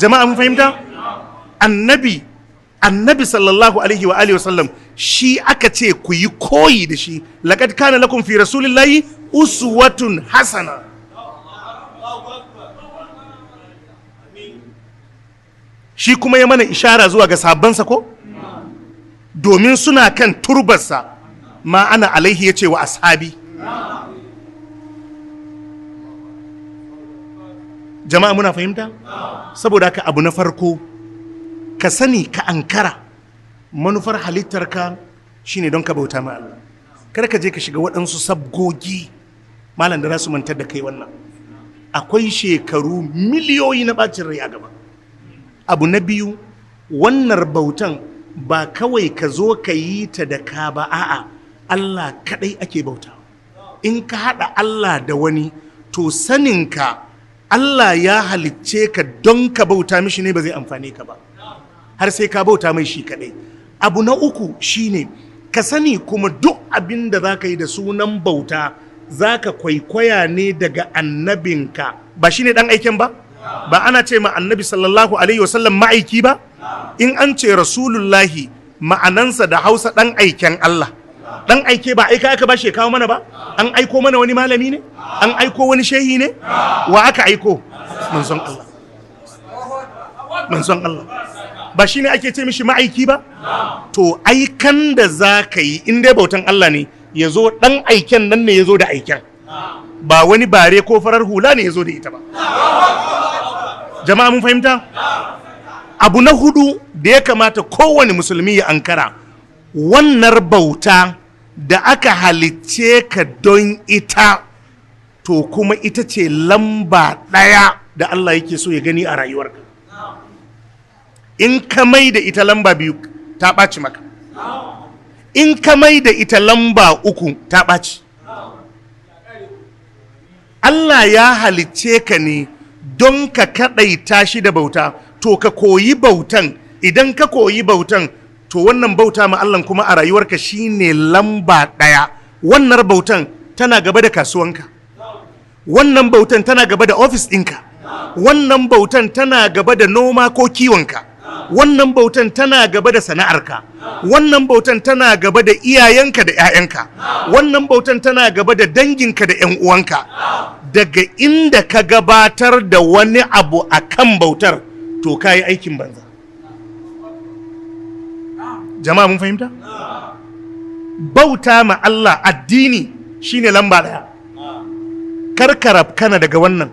Jama'a mun fahimta? Annabi sallallahu alaihi wa alihi wasallam shi aka ce ku yi koyi da shi. Laqad kana lakum fi rasulillahi uswatun hasana. Shi kuma ya mana ishara zuwa ga sabansa ko? Domin suna kan turbarsa, ma ana alaihi ya ce wa ashabi. Jama'a muna fahimta? Saboda haka abu na farko, ka sani ka ankara manufar halittarka shine don ka bauta ma Allah. Kar ka je ka shiga waɗansu sabgogi malam da za su mantar da kai wannan. Akwai shekaru miliyoyi na ɓacin rai a gaba. Abu na biyu, wannan bautan ba kawai ka zo ka yi ta da ka ba, a'a, Allah kaɗai ake bauta. In ka haɗa Allah da wani, to saninka Allah ya halicce ka don ka bauta mishi ne ba zai amfane ka ba, har sai ka bauta mai shi kaɗai. Abu na uku shine ka sani kuma duk abin da za ka yi da sunan bauta za ka kwaikwaya ne daga annabinka. Ba shi ne ɗan aiken ba? Ba ana ce ma annabi sallallahu alaihi wasallam ma'aiki ba? In an ce rasulullahi, ma'anansa da Hausa ɗan aiken Allah. Ɗan aike ba aika aka ba shi kawo mana ba? An aiko mana wani malami ne? An aiko wani shehi ne? Wa aka aiko? Manzon Allah. Manzon Allah. Ba shi ne ake ce mishi ma'aiki ba? To aikan da za ka yi in dai bautan Allah ne, ya zo ɗan aiken nan ne ya zo da aiken. Ba wani bare ko farar hula ne ya zo da ita ba. Jama'a mun fahimta? Abu na hudu da ya kamata kowane musulmi ya ankara, wannan bauta da aka halicce ka don ita, to kuma ita ce lamba ɗaya da Allah yake so ya gani a rayuwarka. In ka mai da ita lamba biyu, ta ɓaci maka. In ka mai da ita lamba uku, ta ɓaci. Allah ya halicce ka ne don ka kaɗaita shi da bauta, to ka koyi bautan. Idan ka koyi bautan, to wannan bauta ma Allah kuma a rayuwarka shine lamba ɗaya. Wannan bautan tana gaba da kasuwanka, wannan bautan tana gaba da ofis ɗinka, wannan bautan tana gaba da noma ko kiwonka, wannan bautan tana gaba da sana'arka, wannan bautan tana gaba da iyayenka da 'ya'yanka, wannan bautan tana gaba da danginka da 'yan uwanka. Daga inda ka gabatar da wani abu a kan bautar, to ka yi aikin banza. Jama'a mun fahimta? Bauta ma Allah addini shine lamba ɗaya. Karkarab kana daga wannan.